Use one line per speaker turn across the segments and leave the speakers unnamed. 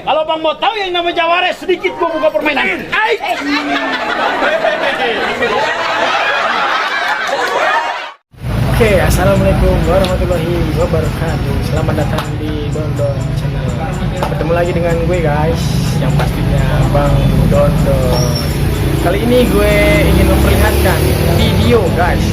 kalau bang mau tahu yang namanya jawara, sedikit gua buka permainan.
Oke, assalamualaikum warahmatullahi wabarakatuh. Selamat datang di Dondon Channel. Bertemu lagi dengan gue guys, yang pastinya Bang Dondon. Kali ini gue ingin memperlihatkan video guys,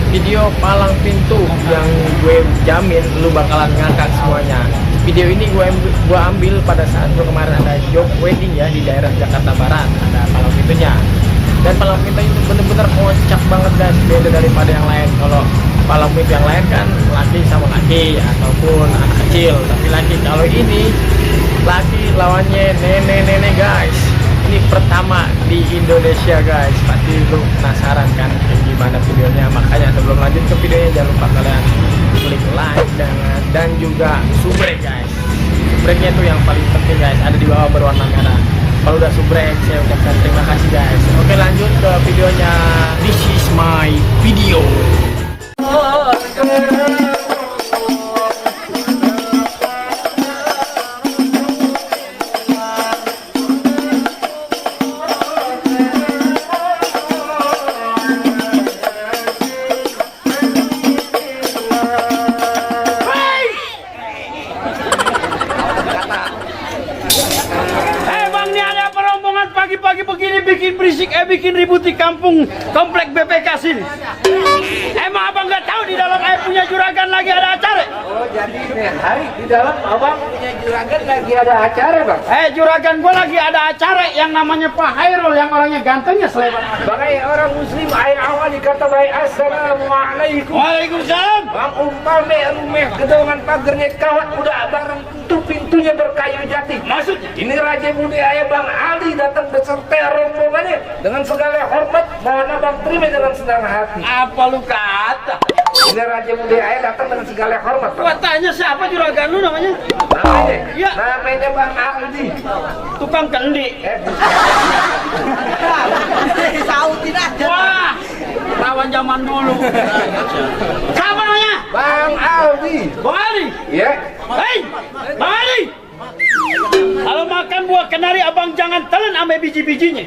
video palang pintu yang gue jamin lu bakalan ngakak semuanya. Video ini gue ambil pada saat gue kemarin ada job wedding ya di daerah Jakarta Barat, ada palang pintunya. Dan palang pintu itu bener-bener kocak banget guys, beda daripada yang lain. Kalau palang pintu yang lain kan laki sama laki ataupun anak kecil, tapi laki. Kalau ini laki lawannya nenek-nenek guys. Ini pertama di Indonesia guys, pasti lu penasaran kan kayak gimana videonya. Makanya sebelum lanjut ke videonya jangan lupa kalian klik like dan juga subrek guys. Subreknya itu yang paling penting guys, ada di bawah berwarna merah. Kalau udah subrek saya ucapkan terima kasih guys. Oke, lanjut ke videonya. This is my video.
Pagi-pagi begini bikin berisik, bikin ribut di kampung komplek BPK sini. Emang abang nggak tahu di dalam punya juragan lagi ada acara?
Oh, jadi hari di dalam abang punya juragan lagi ada acara bang?
Juragan gua lagi ada acara yang namanya Pak Hairul, yang orangnya gantengnya selebar.
Bagai orang muslim, ayat awal dikata baik assalamualaikum.
Waalaikumsalam.
Bang umpame rumah gedongan pagernya kawat udah bareng pintunya berkayu jati.
Maksudnya?
Ini Raja Budi Ayah Bang Ali datang beserta rombongannya dengan segala hormat. Mohon abang terima dengan senang hati.
Apa lu kata?
Ini Raja Budi Ayah datang dengan segala hormat.
Gua tanya siapa juragan lu namanya?
Namanya?
Iya.
Namanya Bang Aldi.
Tukang kendi.
Sautin aja.
Wah, lawan zaman dulu. Siapa namanya?
Bang Aldi.
Bang Ali.
Iya.
Hei, Bang Ali. Kalau makan buah kenari abang jangan telan sama biji-bijinya.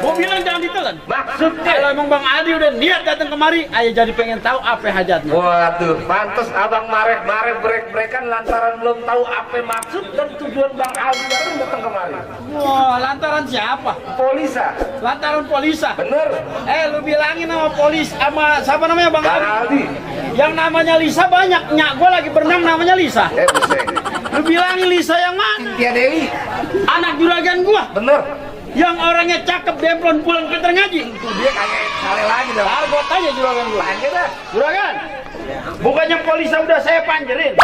Gua bilang jangan ditelan.
Maksudnya?
Kalau emang Bang Adi udah niat datang kemari, ayah jadi pengen tahu apa hajatnya.
Waduh, pantas abang mareh-mareh brek-brekan lantaran belum tahu apa maksud dan tujuan Bang Aldi datang kemari.
Wah, lantaran siapa?
Polisa.
Lantaran polisa.
Bener.
Lu bilangin sama polis sama siapa namanya Bang
Bang
Adi?
Aldi.
Yang namanya Lisa banyak. Nyak gua lagi berenang namanya Lisa.
Buset.
Lu bilangin Lisa yang mana?
Tia Dewi.
Anak juragan gua.
Bener.
Yang orangnya cakep demplon pulang pinter ngaji.
Itu dia kayak kali lagi dong.
Lalu gua tanya juragan gua.
Tanya dah.
Juragan, bukannya polisi udah saya panjerin?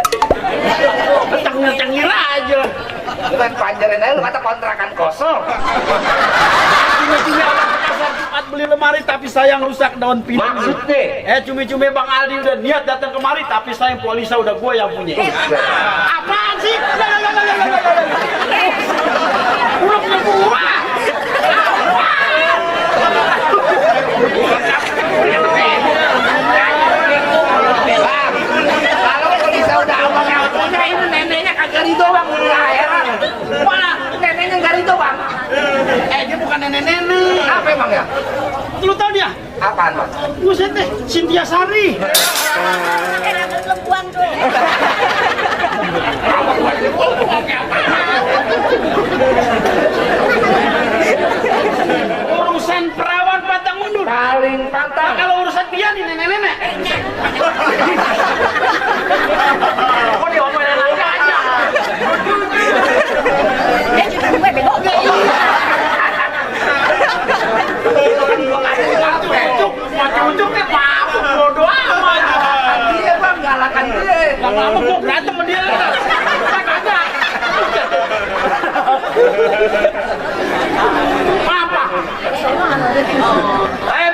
Betang-betang aja.
Bukan panjarin aja, lu kata kontrakan kosong.
Cumi-cumi orang pasar Jumat beli lemari tapi sayang rusak daun pintu.
Maksudnya?
Cumi-cumi Bang Aldi udah niat datang kemari tapi sayang polisi udah gua yang punya. Apaan sih? Udah punya gua.
Kalau polisi udah abangnya punya, ini neneknya kagak ridho bang. Heran. Mana? Neneknya nggak ridho bang.
Dia bukan nenek-nenek.
Apa emang ya?
Lu tau dia?
Apaan bang?
Buset deh, Cynthia Sari. Urusan perawan pantang mundur.
Paling
Nah,
pantang.
kalau urusan dia nih nenek-nenek. Kok diomelin aja? Cucuk-cucuknya apa? Bodoh amat.
Dia bang, galakan dia.
Lama-lama gua berantem sama dia. Kagak. Apa?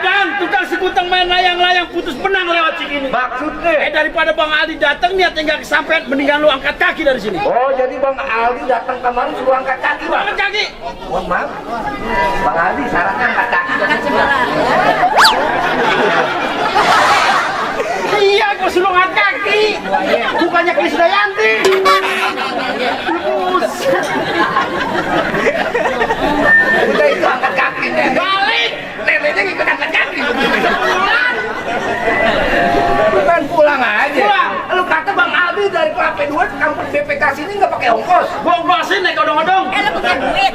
Bang, tukang sekutang main layang-layang putus benang lewat sini.
Maksudnya?
Daripada Bang Aldi datang niatnya nggak kesampean, mendingan lu angkat kaki dari sini.
Oh, jadi Bang Aldi datang kemarin suruh angkat kaki bang?
Angkat kaki.
Mohon maaf, Bang Aldi syaratnya angkat kaki.
Iya, gua suruh angkat kaki. Bukannya Krisdayanti.
ongkos.
Gua ongkosin naik odong-odong.
Lu bukan duit.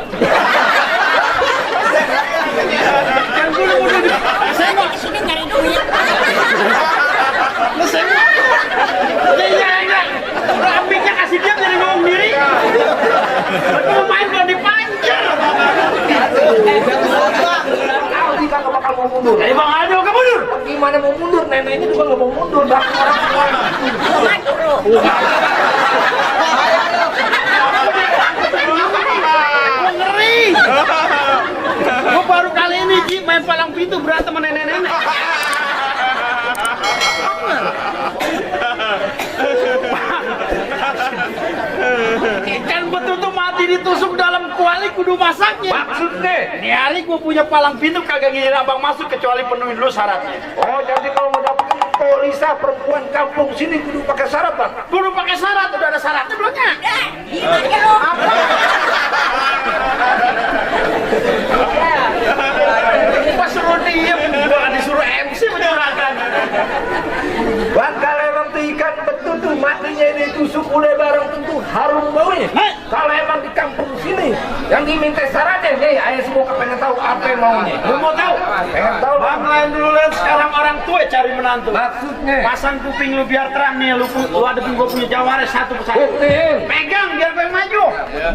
Kan gua udah di... Saya mau...
Di sini nyari duit.
Lu saya mau... Ya, enggak. Lu apiknya kasih dia jadi ngomong diri. Lu mau main kalau dipancar.
Tahu dia kagak bakal mau mundur.
Jadi Bang Aldo ke mundur.
Gimana mau mundur? Neneknya juga nggak mau mundur. Bahkan orang tua.
Maju lu.
Gua ngeri. Gua baru kali ini Ji main palang pintu berantem sama nenek-nenek. Ikan betutu mati ditusuk dalam kuali kudu masaknya.
Maksudnya?
Ini hari gua punya palang pintu kagak ngizin abang masuk kecuali penuhin dulu syaratnya.
Oh, jadi kalau mau dapetin polisa perempuan kampung sini kudu pakai syarat, Bang?
Kudu pakai syarat, udah ada syaratnya belumnya?
Diem aja lu.
Apa? Pas suruh diem, gua kan disuruh MC menyurahkan.
Bang, kalau emang tuh ikan betutu matinya ini tusuk udah bareng tentu harum baunya.
Hei!
Kalau emang di kampung sini yang diminta syaratnya, nih, ayah semua pengen tahu apa yang maunya.
Lu mau tahu?
Pengen tahu,
Bang, lain dulu lihat sekarang orang tua cari menantu.
Maksudnya?
Pasang kuping lu biar terang nih, lu hadapin gua punya jawares satu persatu.
Buktiin.
Pegang biar gue maju.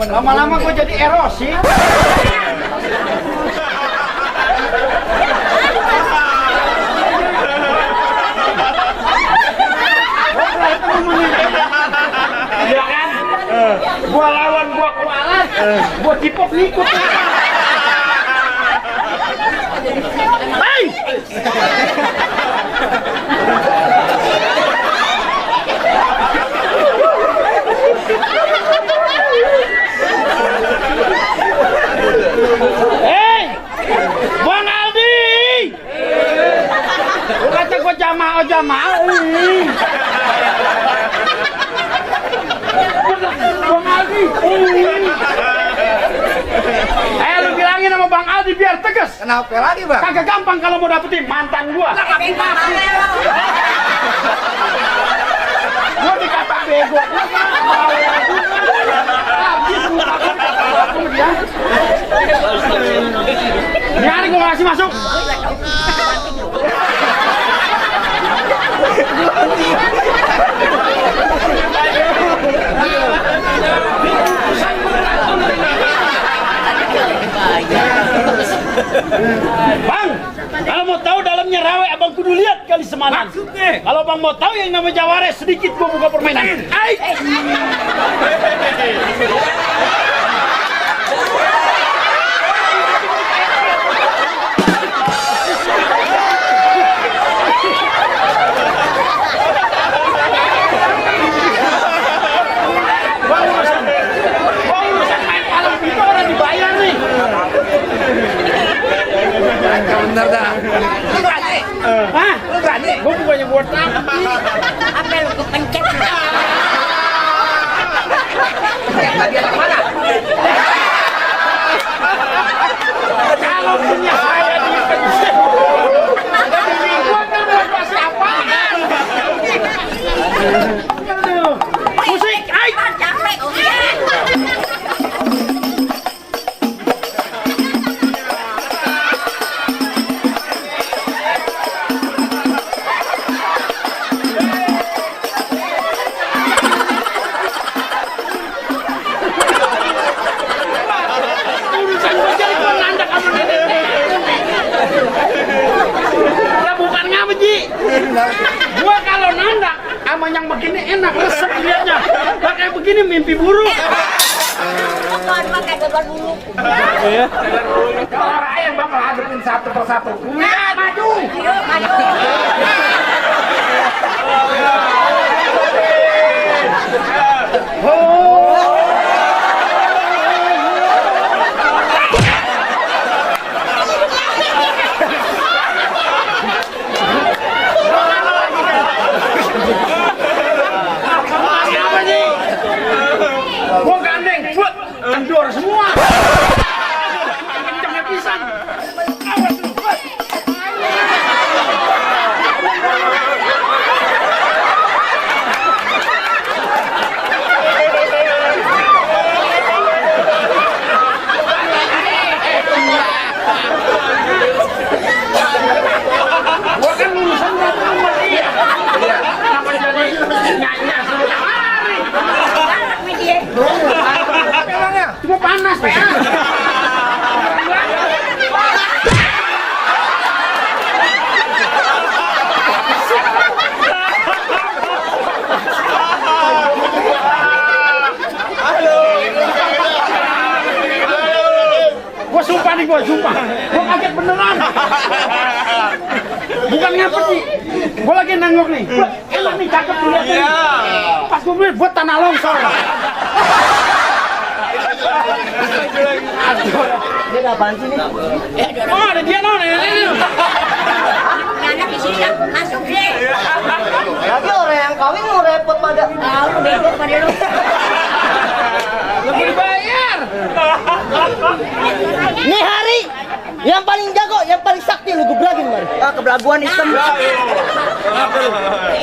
Lama-lama gue jadi erosi. Iya kan? Gua lawan, gua kualat, gua tipok ngikut. Hei! Hei! Bang Aldi! Lu kata gua jamaah. Bang Aldi. Lu bilangin sama Bang Aldi biar tegas.
Kenapa lagi, Bang?
Kagak gampang kalau mau dapetin mantan gua. Gua dikata bego. Ini hari gua ngasih masuk. Bang, kalau mau tahu dalamnya rawe, abang kudu lihat kali semalam.
Maksudnya?
Kalau bang mau tahu yang namanya jawares, sedikit gua buka permainan. Ai! Bang, urusan main palang pintu orang dibayar nih.
Bener dah. Lu berani?
Hah?
Lu berani?
Gua bukannya buat apa?
Apa lu kepencet lu?
Yang tadi anak mana?
Kalau punya saya dipencet. Gua kan buat pasti apaan? Aduh. Musik, ai!
Capek ujian.
Urusan gua jadi gua nandak sama nenek. Lah bukan ngapa, Ji? Gua kalau nandak sama yang begini enak, resep liatnya. Lah kayak begini mimpi buruk.
Nonton pakai gagal dulu.
Kalau orang yang bakal hadapin satu persatu. Lihat, maju.
Ayo maju.
Apa sih? Gua gandeng, buat kendor semua. Kencangnya pisang. Awas lu, buat. panas. Gua sumpah nih, gua sumpah. Gua kaget beneran. Bukan ngapet nih. Gua lagi nengok nih. Gua enak nih, cakep dilihat nih. Pas gua beli buat tanah longsor.
Dia ada apaan sih nih?
Oh, ada dia non.
Anak di sini masuk deh.
Lagi orang yang kawin mau repot pada.
Tahu lu bego pada lu.
Lebih dibayar.
Nih hari yang paling jago, yang paling sakti lu gebragin mari. Ah kebelaguan hitam.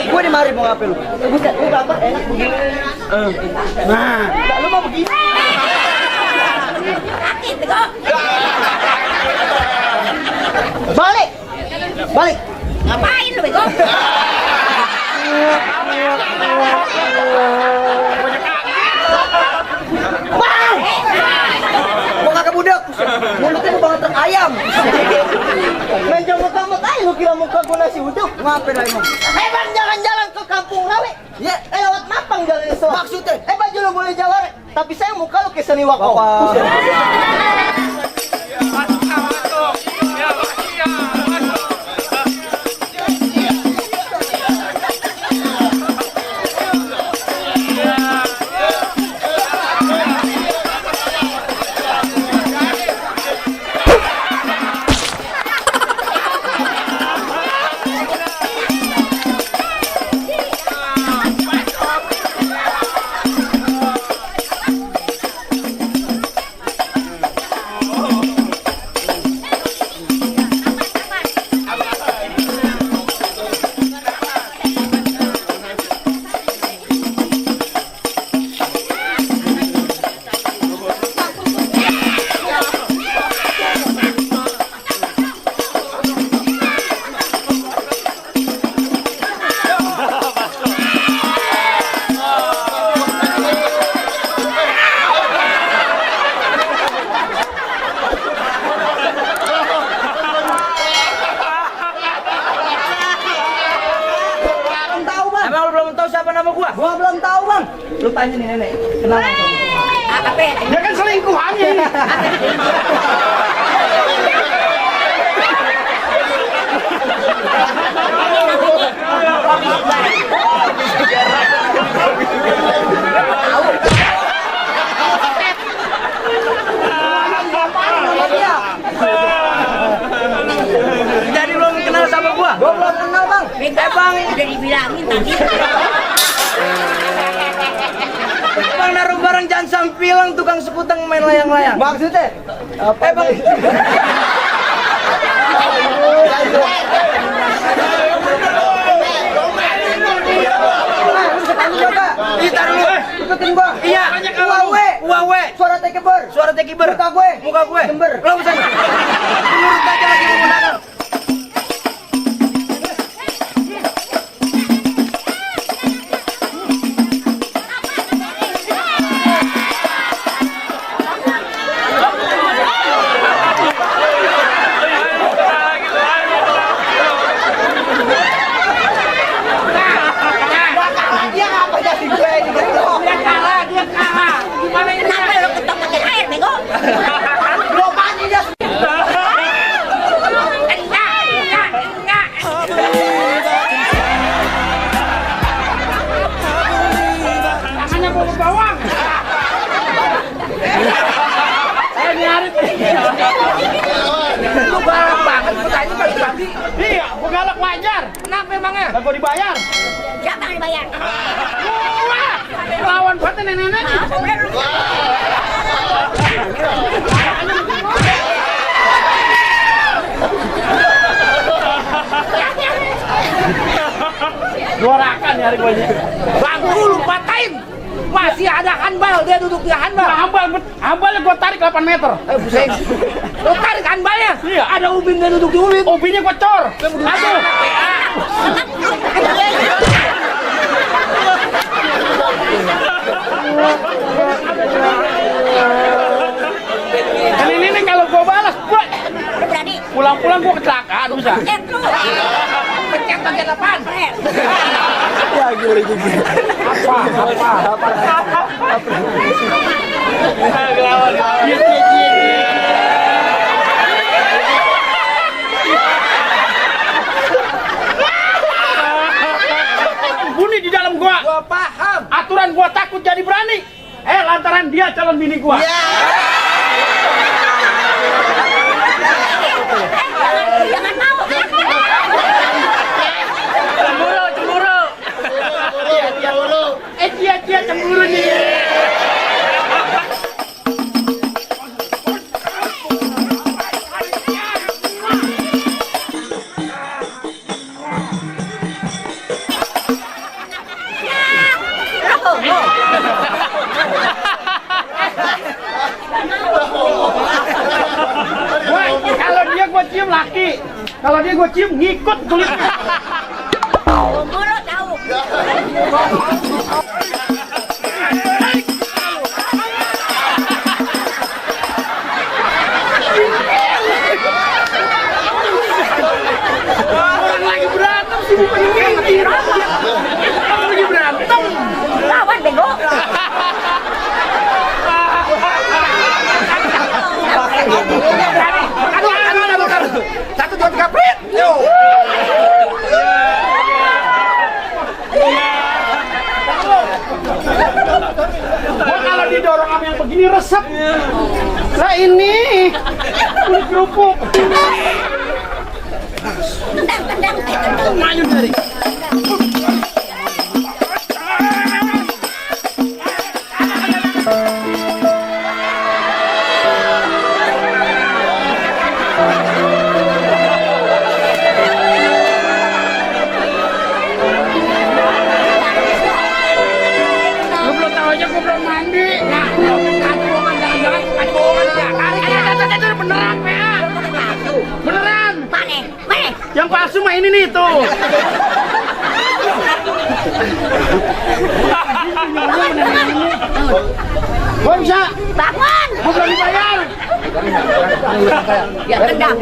Gue di mari mau ngapain lu? Buset, lu gambar enak begini.
Nah,
Lu mau begini?
Sakit bego.
Balik. Balik.
Ngapain lu bego?
Bang! Mau kakak budak. Mulutnya mau banget ayam. Main jambut-jambut aja lu kira muka gua nasi uduk. Ngapain lah emang? Bang jalan-jalan ke kampung Lawe. Ya, lewat Mapang jalannya so. Maksudnya? Baju lu boleh jalan, tapi saya muka lu kayak seni wako. Gua belum tahu bang. Lu tanya nih nenek. Kenal nggak kamu?
Apa ya?
dia kan selingkuhannya.
Jadi belum kenal sama gua? Gua belum kenal bang.
Bang, udah dibilangin tadi.
Bang naruh barang jangan sampilang tukang sekutang main layang-layang. Maksudnya? Apa bang? Iya dulu. Ikutin gua. Iya. Uawe. Suara tekiber. Muka gue. Jember. Lo bisa. Menurut aja lagi menggunakan.
Kenapa lu ketok pakai air bego? Enggak.
Tangannya bawa bawang. Nyari.
Lu galak banget, pertanyaan pagi-pagi.
Iya, gua galak wajar.
Kenapa emangnya?
Dan gua dibayar.
Siapa yang dibayar?
Wah, lawan banget nenek-nenek. Dorakan ya hari gua ini.
Bangku lu patahin. Masih ada handbal, dia duduk di handbal.
Hambalnya gua tarik 8 meter.
Buset. Lu tarik handbalnya?
Iya.
Ada ubin, dia duduk di ubin.
Ubinnya gua cor. Aduh. pulang gua kecelakaan bisa.
Lu. Pencet bagian depan.
Ya gila gigi.
Bunyi di dalam gua.
Gua paham.
Aturan gua takut jadi berani. Lantaran dia calon bini gua.
Jangan mau.
Cemburu. Dia cemburu nih. Kalau dia gua cium laki, kalau dia gua cium ngikut kulitnya.
Mulut tahu.
Orang lagi berantem sih bukan ngikir. Orang lagi berantem.
Lawan bego.
Aduh. 1, 2, 3, prit. Yo. Gua kalau didorong sama yang begini resep. Lah ini kulit kerupuk.
Tendang.
Maju dari. Lu belum tahu aja gua belum mandi. Nah, kacauan jangan kacauan ya. Tarik beneran, PA. Beneran.
Mana?
Yang palsu mah ini nih tuh. Gua bisa.
Bangun.
Gua belum dibayar.
Ya tendang.